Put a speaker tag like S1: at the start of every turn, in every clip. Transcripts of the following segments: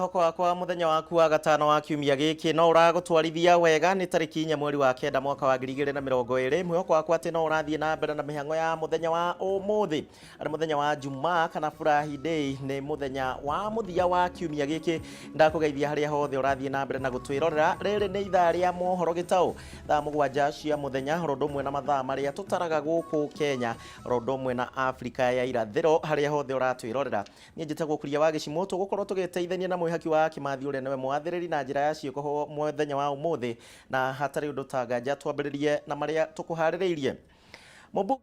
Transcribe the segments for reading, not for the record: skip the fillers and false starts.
S1: Mwĩhoko wakwa mũthenya waku wa gatano wa kiumia gĩkĩ no ũragũtwarithia wega. Nĩ tarĩki 4 mweri wa 9 mwaka wa 2020. Mwĩhoko wakwa atĩ no ũrathiĩ na mbere na mĩhang'o ya mũthenya wa ũmũthĩ, arĩ mũthenya wa Jumaa kana Furahi Day, nĩ mũthenya wa mũthia wa kiumia gĩkĩ. Ndakũgeithia harĩa hothe ũrathiĩ na mbere na gũtwĩrorera. Rĩrĩ nĩ ithaa rĩa mohoro gĩtaũ, thaa 7 cia mũthenya, oro ũndũ ũmwe na mathaa marĩa tũtaraga gũkũ Kenya, oro ũndũ ũmwe na Afrika ya irathĩro, harĩa hothe ũratwĩrorera. Niĩ njĩtagwo Kuria wa Gĩcimũ, tũgũkorwo tũgĩteithania na mwĩhaki wa Kĩmathi ũrĩa nĩwe mwathĩrĩri na njĩra ya ciĩko mũthenya wa ũmũthĩ, na hatarĩ ũndũ ta nganja twambĩrĩrie na marĩa tũkũharĩrĩirie. Mũmbunge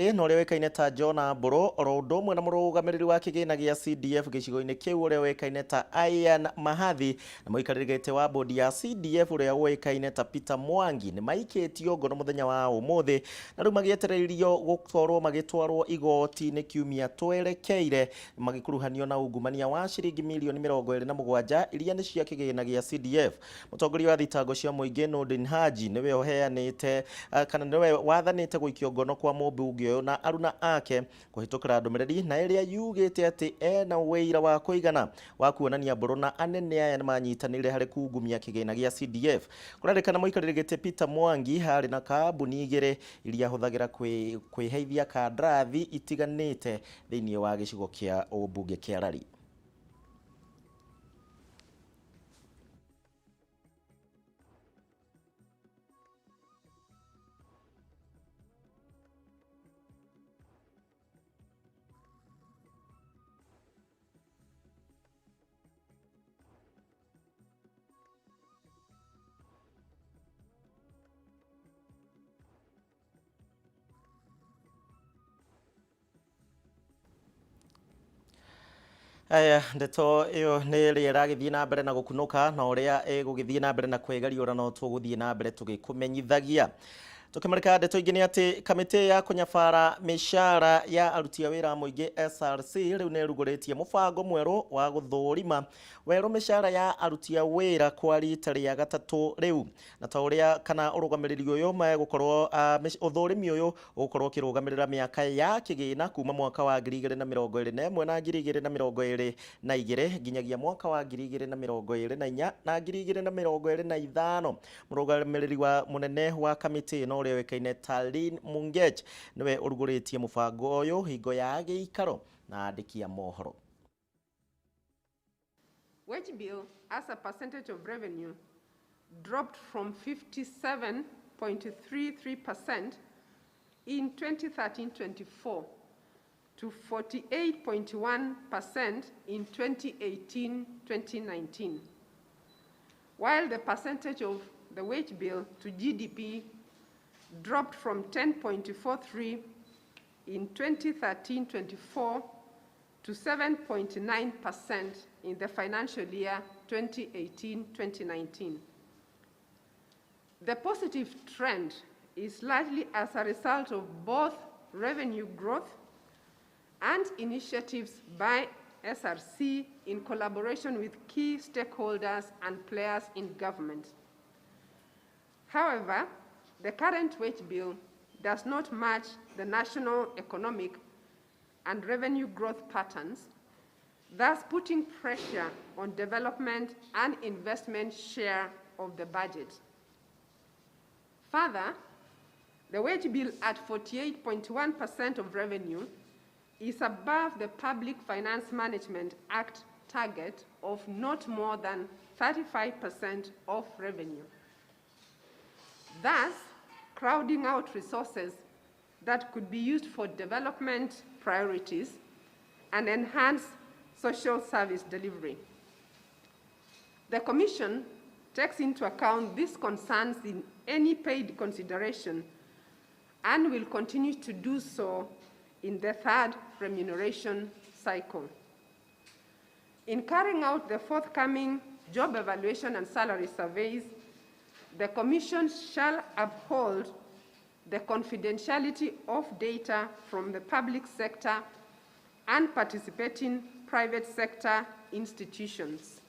S1: na ũrĩa ũĩkaine ta Jonah Mbũrũ, oro ũndũ ũmwe na mũrũgamĩrĩri wa kĩgĩna gĩa CDF gĩcigo-inĩ kĩu ũrĩa ũĩkaine ta Ian Mahathi, na mũikarĩri gĩtĩ wa bodi ya CDF ũrĩa ũĩkaine ta Peter Mwangi, nĩ maikĩtio ngono mũthenya wa ũmũthĩ, na rĩu magĩetereirio gũkorwo magĩtwarwo igoti-inĩ kiumia twerekeire, magĩkuruhanio na ungumania wa ciringi mirioni 27 iria nĩ cia kĩgĩna gĩa CDF. Mũtongoria wa thitango cia mũingĩ Nurdin Haji nĩwe ũheanĩte kana nĩwe wathanĩte gũikio ngono kwa mũmbunge ũyũ na aruna ake kũhĩtũkĩra ndũmĩrĩri na ĩrĩa yugĩte atĩ ena ũira wa kũigana wa kuonania Mbũrũ na anene aya nĩmanyitanĩire harĩ kungumia kĩgĩna gĩa CDF. Kũrerĩkana mũikarĩri gĩtĩ Peter Mwangi harĩ na kambuni igĩrĩ iria ahũthagĩra kwĩheithia kandarathi itiganĩte thĩinĩ wa gĩcigo kĩa ũmbunge kĩa Lari. Aya, ndeto ĩyo nĩ ĩrĩa ĩragĩthiĩ na mbere na gũkunũka, na ũrĩa ĩgũgĩthiĩ na mbere na kwĩgariũra no tũgũthiĩ na mbere tũgĩkũmenyithagia. Tũkĩmarĩka ndeto ingĩ nĩ atĩ kamĩtĩ ya kũnyabara mĩcara ya aruti a wĩra a mũingĩ SRC rĩu nĩ ĩrugũrĩtie mũbango mwerũ wa gũthũrima werũ mĩcara ya aruti a wĩra kwa rita rĩa gatatũ rĩu, na ta ũrĩa kana ũrũgamĩrĩri ũyũ megũkorwo ũthũrimi ũyũ ũgũkorwo ũkĩrũgamĩrĩra mĩaka ya kĩgĩna kuma mwaka wa 2021 na 2022 nginyagia mwaka wa 2024 na 2025. Mũrũgamĩrĩri wa mũnene wa kamĩtĩ ĩno ũrĩa ũĩkaine ta Lynn Mungech nĩwe ũrugũrĩtie mũbango ũyũ hingo ya gĩikaro na andĩki a mohoro.
S2: Wage bill as a percentage of revenue dropped from 57.33% in 2013-24 to 48.1% in 2018-2019, while the percentage of the wage bill to GDP dropped from 10.43 in 2013-24 to 7.9% in the financial year 2018-2019. The positive trend is largely as a result of both revenue growth and initiatives by SRC in collaboration with key stakeholders and players in government. However, the current wage bill does not match the national economic and revenue growth patterns, thus putting pressure on development and investment share of the budget. Further, the wage bill at 48.1% of revenue is above the Public Finance Management Act target of not more than 35% of revenue, thus crowding out resources that could be used for development priorities and enhance social service delivery. The Commission takes into account these concerns in any paid consideration and will continue to do so in the third remuneration cycle. In carrying out the forthcoming job evaluation and salary surveys, the Commission shall uphold the confidentiality of data from the public sector and participating private sector institutions.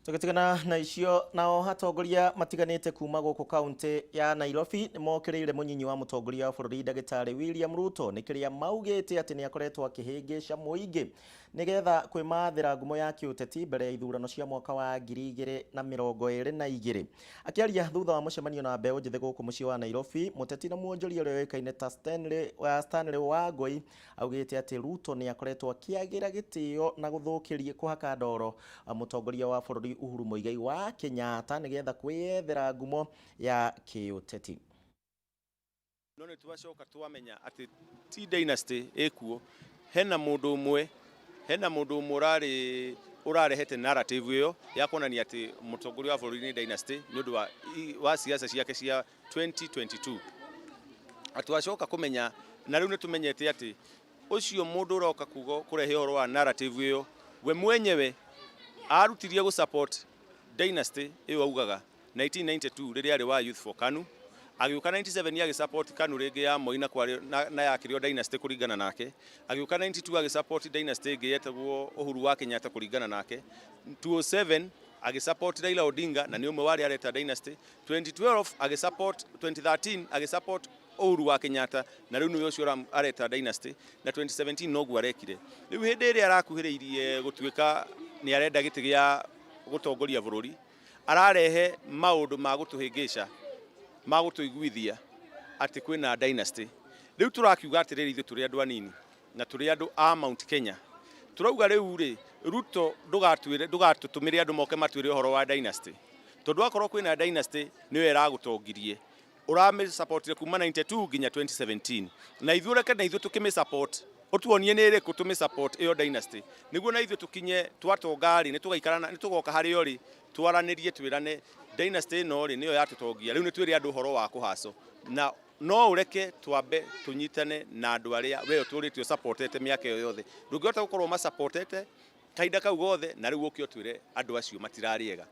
S1: Tũgĩtigana na icio, nao atongoria matiganĩte kuma gũkũ kaunti ya Nairobi nĩ mokĩrĩire mũnyinyi wa mũtongoria wa bũrũri ndagĩtarĩ William Ruto nĩ kĩrĩa maugĩte atĩ nĩ akoretwo akĩhĩngĩca mũingĩ nĩgetha kwĩmathĩra ngumo ya kĩũteti mbere ya ithurano cia mwaka wa 2022. Akĩaria thutha wa mũcemanio na mbeũ njĩthĩ gũkũ mũciĩ wa Nairobi, mũteti na mwonjoria ũrĩa ũĩkaine ta Stanley Wangũi augĩte atĩ Ruto nĩ akoretwo akĩagĩra gĩtĩo na gũthũkĩria kũhaka ndoro mũtongoria wa bũrũri Uhuru Muigai wa Kenyatta nĩgetha kwĩyethera ngumo ya kĩũteti.
S3: No nĩ twacoka twamenya atĩ ti dynasty ĩkuo, hena mũndũ ũmwe, hena mũndũ ũmwe ũrarĩ ũrarehete narrative ĩyo ya kuonania atĩ mũtongoria wa bũrũri nĩ dynasty nĩ ũndũ wa siasa ciake cia 2022. Twacoka kũmenya na rĩu nĩ tũmenyete atĩ ũcio mũndũ ũroka kuga kũrehe ũhoro wa narrative ĩyo, we mwenyewe arutirie gũ support dynasty ĩyo augaga 1992 rĩrĩa arĩ wa Youth for KANU, agĩũka 97 agĩsupport KANU rĩngĩ ya Moi na kwarĩ na yakĩrĩo dynasty kũringana nake, agĩũka 92 agĩsupport dynasty ĩngĩ yetagwo Uhuru wa Kenyatta kũringana nake, 2007 agĩsupport Raila Odinga na nĩ ũmwe warĩa areta dynasty, 2012 agĩsupport, 2013 agĩsupport Uhuru wa Kenyatta na rĩu nĩwe ũcio areta dynasty, na 2017 noguo arekire. Rĩu hĩndĩ ĩrĩa arakuhĩrĩirie gũtuĩka nĩ arenda gĩtĩ gĩa gũtongoria bũrũri, ararehe maũndũ ma gũtũhĩngĩca, ma gũtũiguithia atĩ kwĩna dynasty. Rĩu tũrakiuga atĩrĩrĩ, ithuĩ tũrĩ andũ anini na tũrĩ andũ a Mount Kenya, tũrauga rĩu rĩ, Ruto ndũgatwĩre, ndũgatũtũmĩre andũ moke matwĩre ũhoro wa dynasty, tondũ akorwo kwĩna dynasty nĩyo ĩragũtongirie, ũramĩsupportire kuma 92 nginya 2017, na ithuĩ reke na ithuĩ tũkĩmĩsupport, ũtuonie nĩ ĩrĩkũ tũmĩsupport ĩyo dynasty, nĩguo na ithuĩ tũkinye twatonga rĩ, nĩ tũgaikarana, nĩ tũgoka harĩo rĩ, twaranĩrie twĩrane dynasty ĩno rĩ nĩyo yatũtongia. Rĩu nĩ twĩre andũ ũhoro wa kũhaco, na no ũreke twambe tũnyitane na andũ arĩa we ũtũrĩte ũsupportete mĩaka ĩyo yothe. Ndũngĩhota gũkorwo masupportete kahinda kau gothe na rĩu ũke ũtwĩre andũ acio matirarĩega.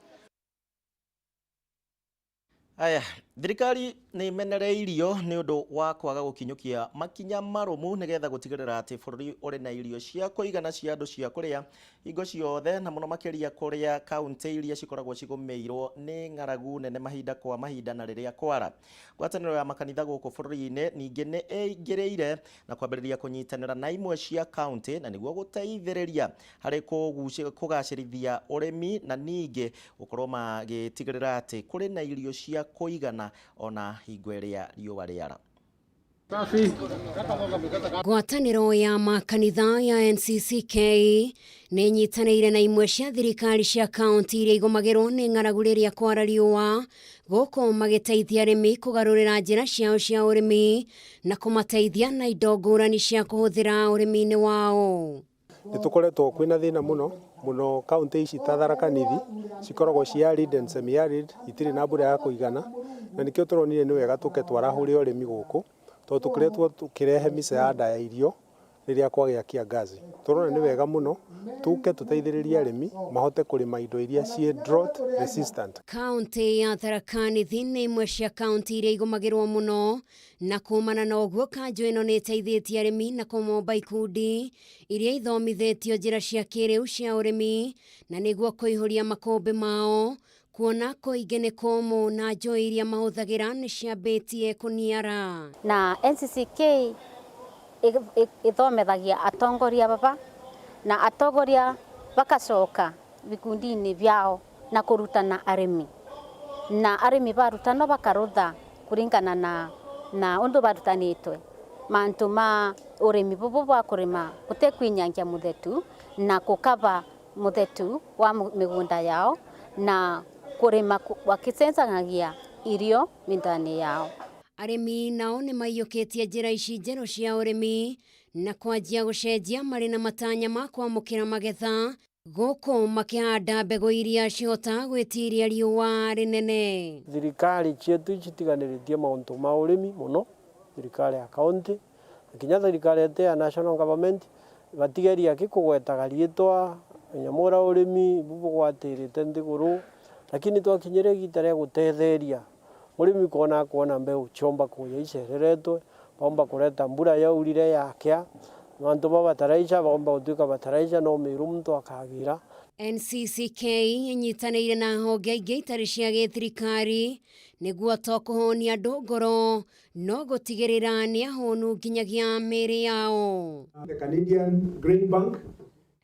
S1: Aya, thirikari nĩ imenereirio nĩ ũndũ wa kwaga gũkinyũkia makinya marũmu nĩgetha gũtigĩrĩra atĩ bũrũri ũrĩ na irio cia kũigana cia andũ cia kũrĩa hingo ciothe, na mũno makĩria kũrĩa kaunti iria cikoragwo cigũmĩirwo nĩ ng'aragu nene mahinda kwa mahinda na rĩrĩa kwara. Ngwatanĩro ya makanitha gũkũ bũrũri-inĩ ningĩ nĩ ĩingĩrĩire na kwambĩrĩria kũnyitanĩra na imwe cia kaunti na nĩguo gũteithĩrĩria harĩ kũgacĩrithia ũrĩmi na ningĩ gũkorwo magĩtigĩrĩra atĩ kũrĩ na irio cia kũigana ona hingo ĩrĩa riũa rĩara.
S4: Ngwatanĩro ya makanitha ya NCCK nĩ inyitanĩire na imwe cia thirikari cia kaunti iria igũmagĩrwo nĩ ng'aragu rĩrĩa kwara riũa, gũkũ magĩteithia arĩmi kũgarũrĩra njĩra ciao cia ũrĩmi na kũmateithia na indo ngũrani cia kũhũthĩra ũrĩmi-inĩ wao.
S5: Nĩ tũkoretwo kwĩna thĩna mũno mũno kaunti ici ta Tharaka Nithi cikoragwo ci arid and semi arid, itirĩ na mbura ya kũigana, na nĩkĩo tũronire nĩ wega tũke twarahũre ũrĩmi gũkũ, tondũ tũkoretwo tũkĩrehe mĩcaada ya irio rĩrĩa kwagĩa kiangazi. Tũrona nĩ wega mũno tũke tũteithĩrĩrie arĩmi mahote kũrĩma indo iria ciĩ drought resistant.
S4: Kaunti ya Tharaka Nithi nĩ imwe cia kaunti iria igũmagĩrwo mũno, na kumana na ũguo kanjũ ĩno nĩ ĩteithĩtie arĩmi na kũmomba ikundi iria ithomithĩtio njĩra cia kĩrĩu cia ũrĩmi na nĩguo kũihũria makũmbĩ mao, kuona kũingĩ nĩ kũmũ na njũĩ iria mahũthagĩra nĩ ciambĩtie kũniara.
S6: Na NCCK ithomethagia atongoria baba na atongoria bakacoka bikundi-inĩ biao na kũrutana arĩmi, na arĩmi barutano bakarutha kũringana na ũndũ barutanĩtwe mantu ma ũrĩmi bubu bwa kũrĩma gũtekwinyangia mũthetu na kũkaba mũthetu wa mĩgũnda yao na kũrĩma wakĩcenjanagia irio mĩndani yao.
S4: Arĩmi nao nĩ maiyũkĩtie njĩra ici njerũ cia ũrĩmi na kwanjia gũcenjia marĩ na matanya ma kwamũkĩra magetha, gũkũ makĩhanda mbegũ iria cihota gwĩtiria riũa rĩnene.
S7: Thirikari cietu citiganĩrĩtie maũndũ ma ũrĩmi mũno, thirikari ya kaunti nginya thirikari yetu ya national government batigeria kũgwetaga rĩtwa nyamũra ũrĩmi bubũgwatĩrĩte nthigũrũ, lakini twakinyire igita rĩa gũtetheria mũrĩmi kuona kuona mbeu ciomba kuya icereretwe, bomba kureta mbura yaurire yakĩa mantu ba bataraica bomba gutuika bataraica no miru muntu akagira.
S4: NCCK ĩnyitanĩire na honge ingĩ itarĩ cia gĩthirikari nĩguo to kũhũnia andũ ngoro no gũtigĩrĩra nĩ ahũnu nginyagia mĩĩrĩ yao.
S5: The Canadian Grain Bank.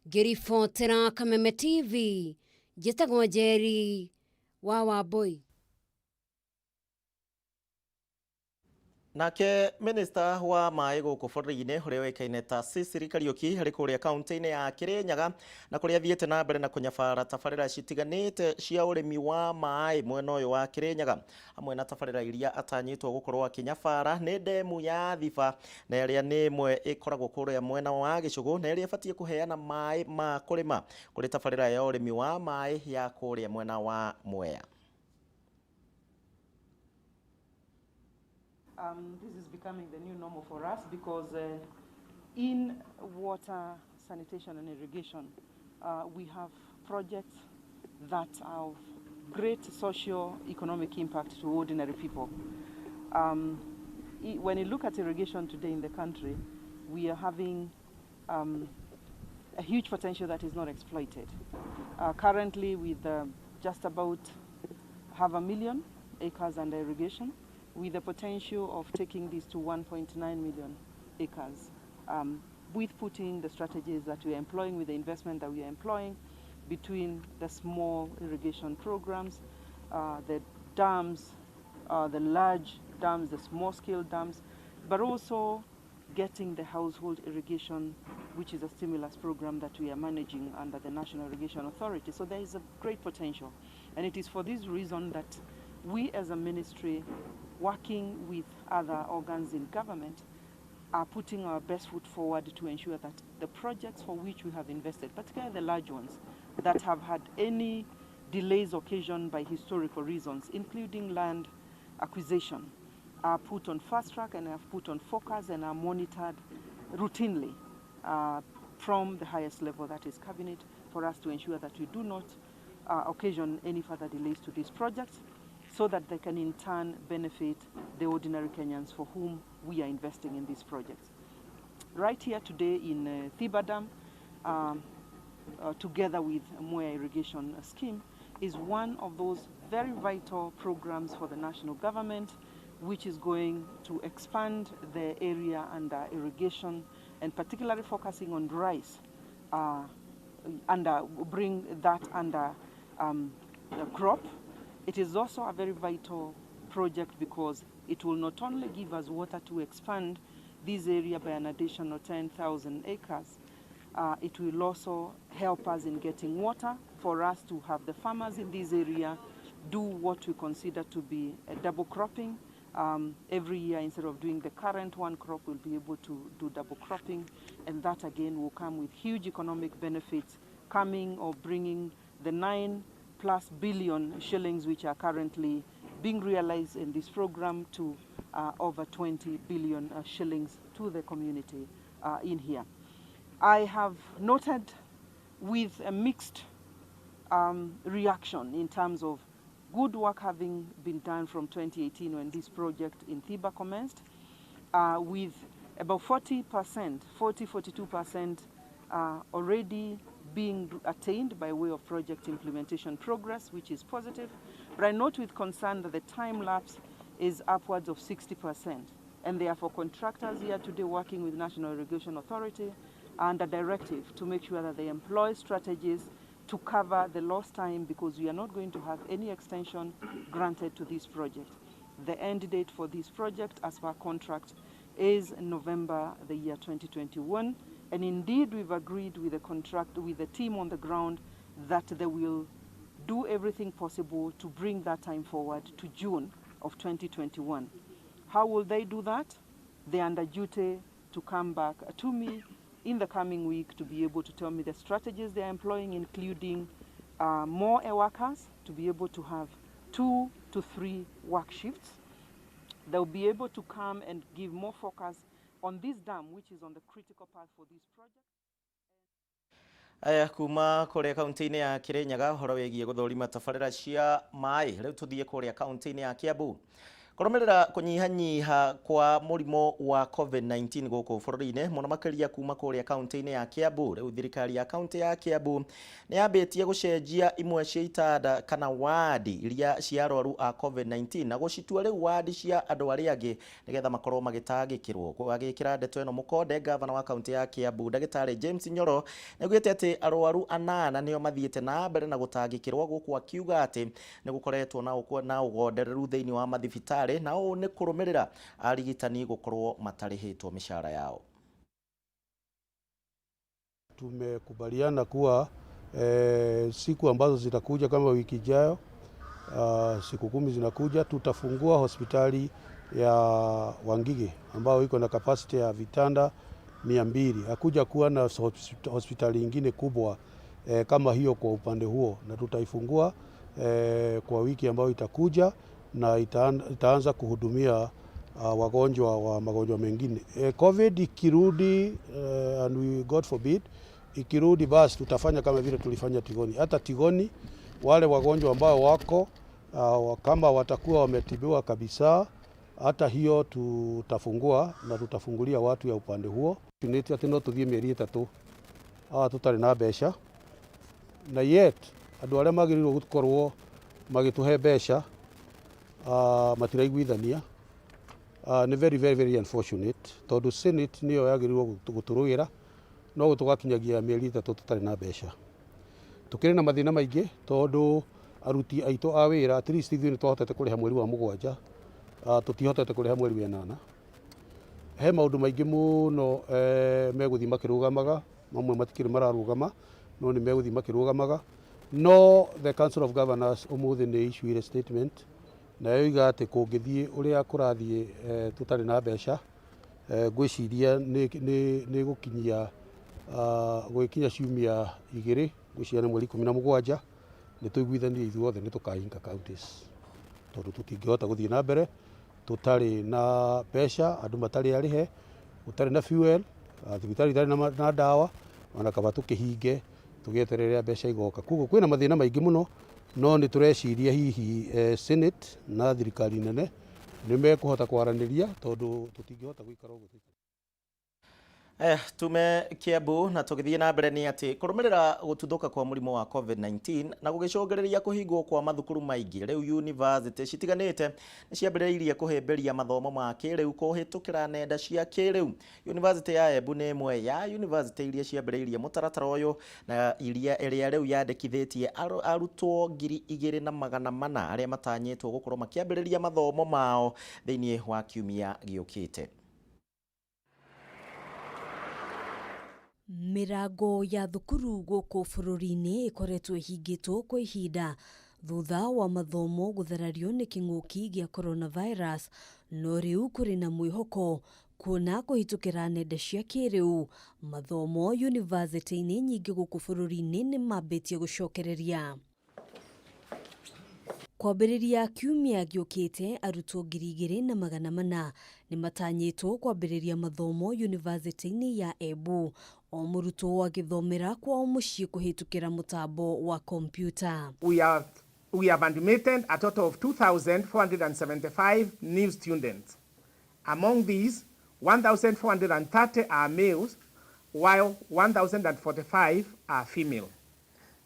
S4: Ngĩribotera Kameme TV, njĩtagwo Njeri wa Wambui.
S1: Nake minista wa maĩ gũkũ bũrũri-inĩ ũrĩa ũĩkaine ta Sicily Kariũki arĩ kũrĩa kaunti-inĩ ya Kirinyaga na kũrĩa athiĩte na mbere na kũnyabara tabarĩra citiganĩte cia ũrĩmi wa maĩ mwena ũyũ wa Kirinyaga. Hamwe na tabarĩra iria atanyĩtwo gũkorwo akĩnyabara nĩ ndemu ya Thiba na ĩrĩa nĩ ĩmwe ĩkoragwo kũrĩa mwena wa Gĩcũgũ na ĩrĩa ĩbatiĩ kũheana maĩ ma kũrĩma kũrĩ tabarĩra ya ũrĩmi wa maĩ ya kũrĩa mwena wa Mwea.
S8: This is becoming the new normal for us because in water, sanitation and irrigation, we have projects that are of great socio-economic impact to ordinary people. When you look at irrigation today in the country, we are having a huge potential that is not exploited. Currently with just about 500,000 acres under irrigation, with the potential of taking this to 1.9 million acres, with putting the strategies that we are employing, with the investment that we are employing between the small irrigation programs, the dams, the large dams, the small scale dams, but also getting the household irrigation, which is a stimulus program that we are managing under the National Irrigation Authority. So there is a great potential. And it is for this reason that we as a ministry, working with other organs in government, are putting our best foot forward to ensure that the projects for which we have invested, particularly the large ones that have had any delays occasioned by historical reasons, including land acquisition, are put on fast track and are put on focus and are monitored routinely from the highest level, that is cabinet, for us to ensure that we do not occasion any further delays to these projects, so that they can in turn benefit the ordinary Kenyans for whom we are investing in these projects. Right here today in Thiba Dam, together with Mwea Irrigation Scheme, is one of those very vital programs for the national government, which is going to expand the area under irrigation and particularly focusing on rice, bring that under the crop. It is also a very vital project because it will not only give us water to expand this area by an additional 10,000 acres, it will also help us in getting water for us to have the farmers in this area do what we consider to be a double cropping. Every year, instead of doing the current one crop, we'll be able to do double cropping, and that again will come with huge economic benefits coming or bringing the 9+ billion shillings which are currently being realized in this program to over 20 billion shillings to the community in here. I have noted with a mixed reaction in terms of good work having been done from 2018 when this project in Thiba commenced, with about 42% already being attained by way of project implementation progress, which is positive. But I note with concern that the time lapse is upwards of 60%. And therefore contractors here today working with National Irrigation Authority under directive to make sure that they employ strategies to cover the lost time, because we are not going to have any extension granted to this project. The end date for this project as per contract is November the year 2021. And indeed, we've agreed with the contract, with the team on the ground, that they will do everything possible to bring that time forward to June of 2021. How will they do that? They are under duty to come back to me in the coming week to be able to tell me the strategies they are employing, including more air workers to be able to have 2 to 3 work shifts. They'll be able to come and give more focus on this dam, which is on the critical path for this project.
S1: Aya kuma kuria kaunti-inĩ ya Kirinyaga ũhoro wĩgiĩ gũthũrima tabarĩra cia maĩ, rĩu tũthiĩ kũrĩa kaunti-inĩ ya Kiambu. Kũrũmĩrĩra kũnyihanyiha kwa mũrimũ wa COVID-19 gũkũ bũrũri-inĩ mũno makĩria kuma kũrĩa kaunti-inĩ ya Kiambu, rĩu thirikari ya kaunti ya Kiambu nĩ yambĩtie gũcenjia imwe cia itanda kana wadi iria cia arwaru a COVID-19 na gũcitua rĩu wadi cia andũ arĩa angĩ nĩgetha makorwo magĩtangĩkĩrwo. Agĩkĩra ndeto ĩno mũkonde, gavana wa kaunti ya Kiambu Ndagĩtarĩ James Nyoro nĩaugĩte atĩ arwaru anana nĩo mathiĩte na mbere na gũtangĩkĩrwo gũkũ akiuga atĩ nĩ gũkoretwo na ũgondereru thĩinĩ wa mathibitarĩ na ũũ nĩ kũrũmĩrĩra arigitani gũkorwo matarĩhĩtwo mĩcara yao.
S9: Tumekubaliana kuwa siku ambazo zitakuja kama wiki ijayo, siku 10 zinakuja, tutafungua hospitali ya Wangige ambayo iko na capacity ya vitanda 200. Hakuja kuwa na hospitali ingine kubwa kama hiyo kwa upande huo, na tutaifungua kwa wiki ambayo itakuja na itaanza kuhudumia wagonjwa wa magonjwa mengine. COVID ikirudi, and we, God forbid, ikirudi basi tutafanya kama vile tulifanya Tigoni. Hata Tigoni wale wagonjwa ambao wako kama watakuwa wametibiwa kabisa, hata hiyo tutafungua na tutafungulia watu ya upande huo. Tuneti ati no tuthie mieri 3 tutari na mbeca, na yet andu aria magiriirwo gukorwo magituhe mbeca matiraiguithania. Ni very, very, very unfortunate tondu Senate niyo yagiriirwo guturugira no gutugakinyagia mieri 3 tutari na mbeca. Tukiri na mathina maingi tondu aruti aitu a wira at least ithuĩ nĩtwahotete kũrĩha mweri wa 7, tutihotete kũrĩha mweri wa 8. He maũndũ maingĩ mũno megũthiĩ makĩrũgamaga, mamwe matikĩrĩ mararũgama no nĩ megũthiĩ makĩrũgamaga. No the Council of Governors ũmũthĩ nĩ issuire statement na yoiga atĩ kũngĩthiĩ ũrĩa kũrathiĩ tũtarĩ na mbeca, ngwĩciria nĩ gũkinyia gũgĩkinya ciumia 2, ngwĩciria nĩ mweri 17, nĩ tũiguithanirie ithuothe nĩ tũkahinga counties tondũ tũtingĩhota gũthiĩ na mbere tũtarĩ na mbeca, andũ matarĩ arĩhe, gũtarĩ na fuel, thibitarĩ itarĩ na ndawa, ona kaba tũkĩhinge tũgĩeterere mbeca igoka. Koguo kwĩna mathĩna maingĩ mũno, no nĩ tũreciria hihi Senate na thirikari nene nĩ mekũhota kwaranĩria tondũ tũtingĩhota gũikara ũguo.
S1: Tume Kiambu na tũgĩthiĩ na mbere nĩ atĩ kũrũmĩrĩra gũtuthũka kwa mũrimũ wa COVID-19 na gũgĩcũngĩrĩria kũhingwo kwa mathukuru maingĩ, rĩu university citiganĩte nĩ ciambĩrĩirie kũhĩmbĩria mathomo ma kĩrĩu kũhĩtũkĩra nenda cia kĩrĩu. University ya Embu nĩ ĩmwe ya university iria ciambĩrĩirie mũtaratara ũyũ na iria ĩrĩa rĩu yandĩkithĩtie arutwo 2400 arĩa matanyĩtwo gũkorwo makĩambĩrĩria mathomo mao thĩinĩ wa kiumia gĩũkĩte.
S10: Mĩrango ya thukuru gũkũ bũrũri-inĩ ĩkoretwo ĩhingĩtwo kwa ihinda thutha wa mathomo gũtharario nĩ kĩng'ũki gĩa coronavirus, no rĩu kũrĩ na mwĩhoko kuona kũhĩtũkĩra nenda cia kĩrĩu mathomo yunivasĩtĩ-inĩ nyingĩ gũkũ bũrũri-inĩ nĩ mambĩtie gũcokereria. Kwambĩrĩria kiumia gĩũkĩte arutwo 2400 nĩ matanyĩtwo kwambĩrĩria mathomo yunivasĩtĩ-inĩ ya Embu, o mũrutwo agĩthomera kwao mũciĩ kũhĩtũkĩra mũtambo wa kompyuta.
S11: We have admitted a total of 2,475 new students. Among these, 1,430 are males, while 1,045 are female.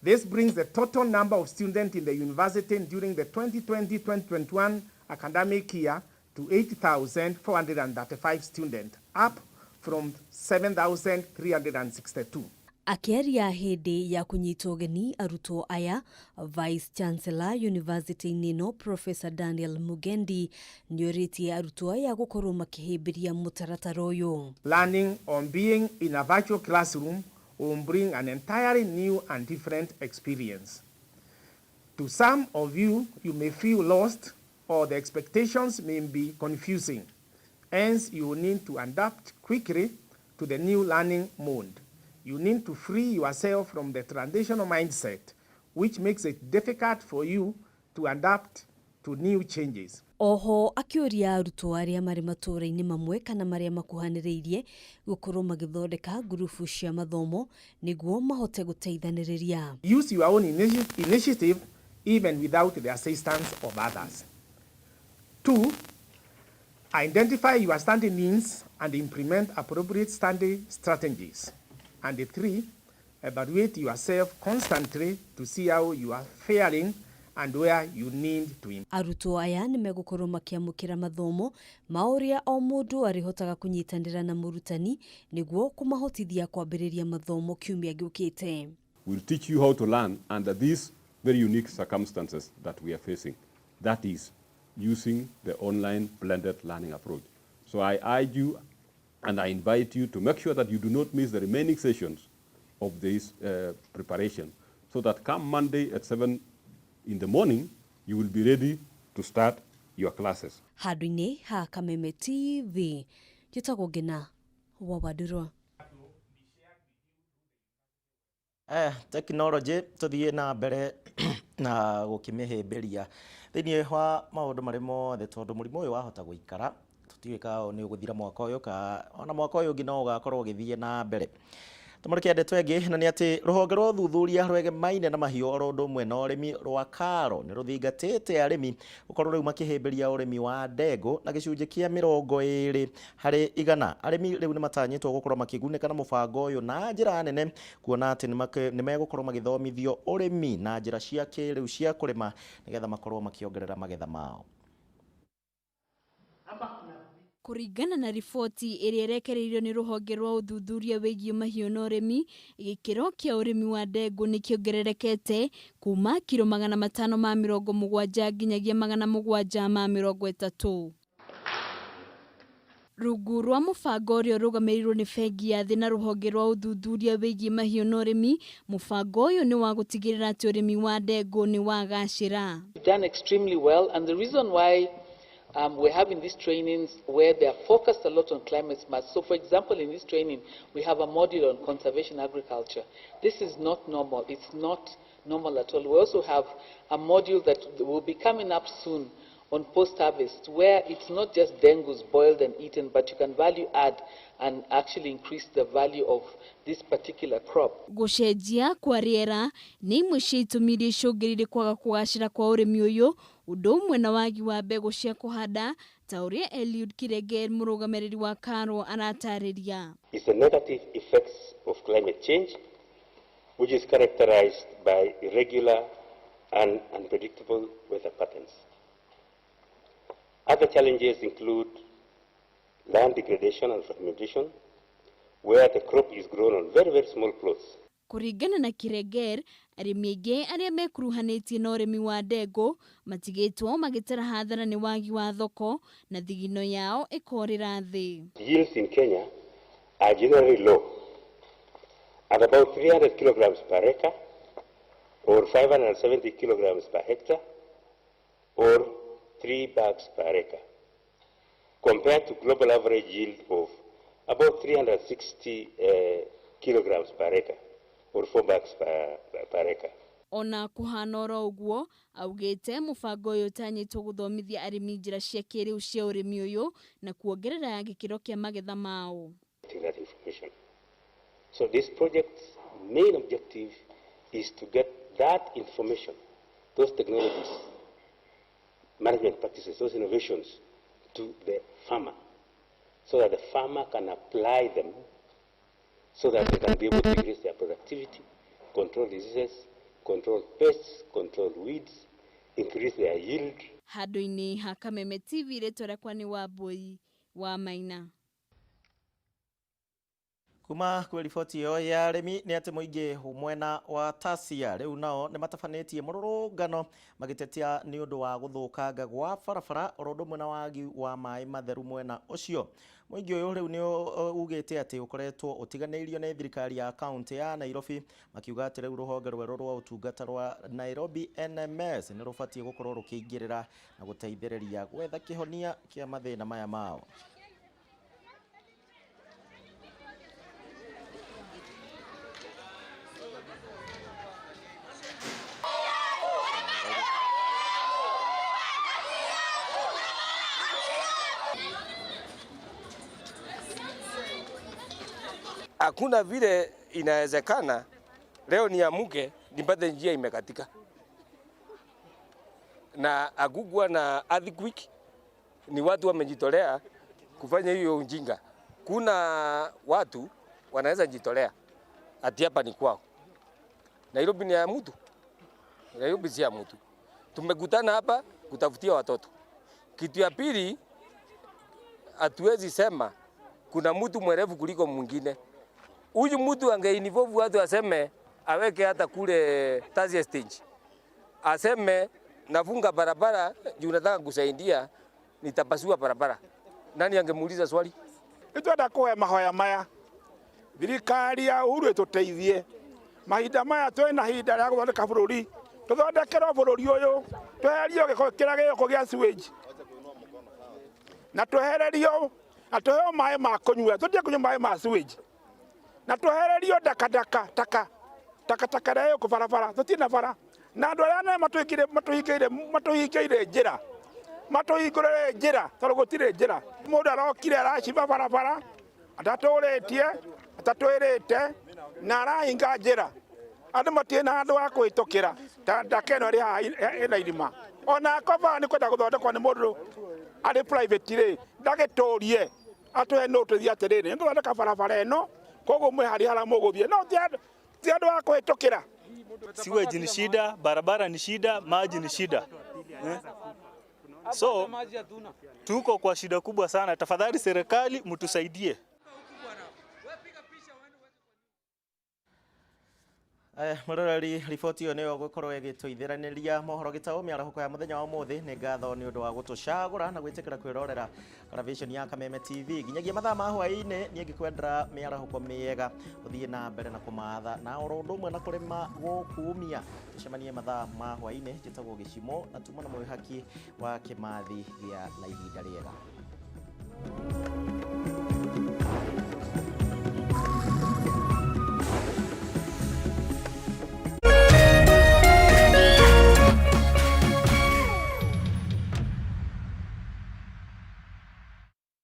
S11: This brings the total number of students in the university during the 2020-2021 academic year to 8,435 students, up from 7,362.
S10: Akĩaria hĩndĩ ya kũnyitwo ũgeni arutwo aya, Vice Chancellor University-inĩ ĩno Professor Daniel Mugendi nĩorĩtie arutwo aya gũkorwo makĩhĩmbĩria mũtaratara ũyũ.
S11: Learning on being in a virtual classroom will bring an entirely new and different experience. To some of you, you may feel lost or the expectations may be confusing. Hence, you will need to adapt quickly to the new learning mode. You need to free yourself from the traditional mindset, which makes it difficult for you to adapt to new changes.
S10: Oho akĩũria arutwo arĩa marĩ matũũra-inĩ mamwe kana marĩa makuhanĩrĩirie gũkorwo magĩthondeka ngurubu cia mathomo nĩguo mahote gũteithanĩrĩria.
S11: Use your own initiative even without the assistance of others. 2, Identify your study needs and implement appropriate study strategies. And 3, evaluate yourself constantly to see how you are faring and where you need to improve.
S10: Arutwo aya nĩ megũkorwo makĩamũkĩra mathomo ma ũrĩa o mũndũ arĩhotaga kũnyitanĩra na mũrutani nĩguo kũmahotithia kwambĩrĩria mathomo kiumia gĩũkĩte.
S12: We'll teach you how to learn under these very unique circumstances that we are facing. That is, using the online blended learning approach. So I urge you and I invite you to make sure that you do not miss the remaining sessions of this preparation, so that come Monday at 7 in the morning, you will be ready to start your classes.
S10: Handũ-inĩ ha Kameme TV, njĩtagwo Ngina wa Wandurwa.
S1: Tekinoronjĩ tũthiĩ na mbere na gũkĩmĩhĩmbĩria thĩinĩ wa maũndũ marĩ mothe, tondũ mũrimũ ũyũ wahota gũikara tũtiũĩ ka nĩ ũgũthira mwaka ũyũ ka ona mwaka ũyũ ũngĩ no ũgakorwo ũgĩthiĩ na mbere. Tũmũrĩke ndeto ĩngĩ na nĩ atĩ rũhonge rwa ũthuthuria rwegemaine na mahiũ oro ũndũ ũmwe na ũrĩmi rwa KALRO nĩ rũthingatĩte arĩmi gũkorwo rĩu makĩhĩmbĩria ũrĩmi wa ndengũ na gĩcunjĩ kĩa 20 harĩ igana. Arĩmi rĩu nĩ matanyĩtwo gũkorwo makĩgunĩka na mũbango ũyũ na njĩra nene, kuona atĩ nĩ megũkorwo magĩthomithio ũrĩmi na njĩra cia kĩrĩu cia kũrĩma nĩgetha makorwo makĩongerera magetha mao.
S13: Kũringana na riboti ĩrĩa ĩrekereirio nĩ rũhonge rwa ũthuthuria wĩgiĩ mahiũ na ũrĩmi, gĩkĩro kĩa ũrĩmi wa ndengũ nĩ kĩongererekete kuma kiro 570 nginyagia 730. Rungu rwa mũbango ũrĩa ũrũgamĩrĩirwo nĩ bengi ya thĩ na rũhonge rwa ũthuthuria wĩgiĩ mahiũ na ũrĩmi, mũbango ũyũ nĩ wa gũtigĩrĩra atĩ ũrĩmi wa ndengũ nĩ wagacĩra.
S14: We've done extremely well, and the reason why we're having these trainings where they are focused a lot on climate smart. So, for example, in this training, we have a module on conservation agriculture. This is not normal. It's not normal at all. We also have a module that will be coming up soon on post-harvest, where it's not just dengus boiled and eaten, but you can value add and actually increase the value of this particular crop.
S13: Gũcenjia kwa rĩera nĩ imwe cia itũmi iria icũngĩrĩirie kwaga kũgacĩra kwa ũrĩmi ũyũ, ũndũ ũmwe na wagi wa mbegũ cia kũhanda ta ũrĩa Eliud Kireger mũrũgamĩrĩri wa KALRO aratarĩria.
S15: Is the negative effects of climate change, which is characterized by irregular and unpredictable weather patterns. Other challenges include land degradation and fragmentation, where the crop is grown on very, very small plots.
S13: Kũringana na Kireger, arĩmi aingĩ arĩa mekuruhanĩtie na ũrĩmi wa ndengũ matigĩtwo magĩtara hathara nĩ wagi wa thoko na thigino yao ĩkorĩra thĩ.
S15: Yields in Kenya are generally low, at about 300 kilograms per acre or 570 kilograms per hectare or 3 bags per acre, compared to global average yield of about 360 kilograms per acre or 4 bags per acre.
S13: Ona kuhana oro ũguo, augĩte mũbango ũyũ ũtanyĩtwo gũthomithia arĩmi njĩra cia kĩrĩu cia ũrĩmi ũyũ na kuongerera gĩkĩro kĩa magetha mao.
S15: That information. So this project's main objective is to get that information, those technologies, management practices, those innovations to the farmer, so that the farmer can apply them, so that they can be able to increase their productivity, control diseases, control pests, control weeds, increase their yield.
S13: Handũ-inĩ ha Kameme TV, rĩtwa rĩakwa nĩ Wambui wa Maina.
S1: Kuma kwĩ riboti ĩyo ya arĩmi nĩ atĩ mũingĩ mwena wa Tasia rĩu nao nĩ matabanĩtie mũrũrũngano magĩtetia nĩ ũndũ wa gũthũkanga gwa barabara oro ũndũ ũmwe na wagi wa maĩ matheru mwena ũcio. Mũingĩ ũyũ rĩu nĩ ugĩte atĩ ũkoretwo ũtiganĩirio nĩ thirikari ya kaunti ya Nairobi, makiuga atĩ rĩu rũhonge rwerũ rwa ũtungata rwa Nairobi NMS nĩ rũbatiĩ gũkorwo rũkĩingĩrĩra na gũteithĩrĩria gwetha kĩhonia kĩa mathĩna maya mao.
S16: Hakuna vile inawezekana leo niamuke nipate njia imekatika na agugwa na earthquake Ni watu wamejitolea kufanya hiyo ujinga. Kuna watu wanaweza jitolea ati hapa ni kwao. Nairobi ni ya mtu, Nairobi si ya mtu. Tumekutana hapa kutafutia watoto. Kitu ya pili, hatuwezi sema kuna mtu mwerevu kuliko mwingine. Huyu mtu angeinvolve watu aseme aweke hata kule Tasia stage, aseme nafunga barabara juu nataka kusaidia, nitapasua barabara. Nani angemuuliza swali?
S17: Nitwenda kuhe mahoya maya thirikari ya Uhuru ituteithie mahinda maya twina ihinda rĩa gũthondeka bũrũri, tũthondekerwo bũrũri ũyũ, tweherio gĩko kĩrĩa gĩũkũ gĩa sewage na twehererio na tuheo maĩ ma kũnyua, tũtige kũnyua maĩ ma sewage na twehererio ndakandaka taka takataka ĩrĩa ĩgũkũ barabara, tũtirĩ na bara na andũ arĩa anene matũhingĩire njĩra, matũhingũrĩre njĩra tondũ gũtirĩ njĩra. Mũndũ arokire aracimba barabara atatũrĩtie atatwĩrĩte na arahinga njĩra, andũ matirĩ na handũ ha kũhĩtũkĩra ta ndaka ĩno ĩrĩ haha ĩna irima. Ona akorwo nĩ kwenda gũthondekwo nĩ mũndũ arĩ private rĩ, ndagĩtũrie atũhe notice atĩrĩrĩ, nĩngũthondeka barabara ĩno koguo mwĩharie harĩa mũgũthiĩ, no ti andũ a kũhĩtũkĩra.
S18: Sewage ni shida, barabara ni shida, maji ni shida. So tuko kwa shida kubwa sana. Tafadhali serikali mtusaidie.
S1: Mũroreri, riboti ĩyo nĩyo gũkorwo ĩgĩtũithĩranĩria mohoro gĩtaũ mĩarahũko ya mũthenya wa ũmũthĩ. Nĩ ngatho nĩ ũndũ wa gũtũcagũra na gwĩtĩkĩra kwĩrorera Caravation ya Kameme TV nginyagia mathaa ma hwaĩ-inĩ. Niĩ ngĩkwendera mĩarahũko mĩega, ũthiĩ na mbere na kũmatha na oro ũndũ ũmwe na kũrĩma gũkumia. Tũcemanie mathaa ma hwaĩ-inĩ. Njĩtagwo Gĩcimo na tuma na mwĩhaki wa Kĩmathi gĩa na ihinda rĩega.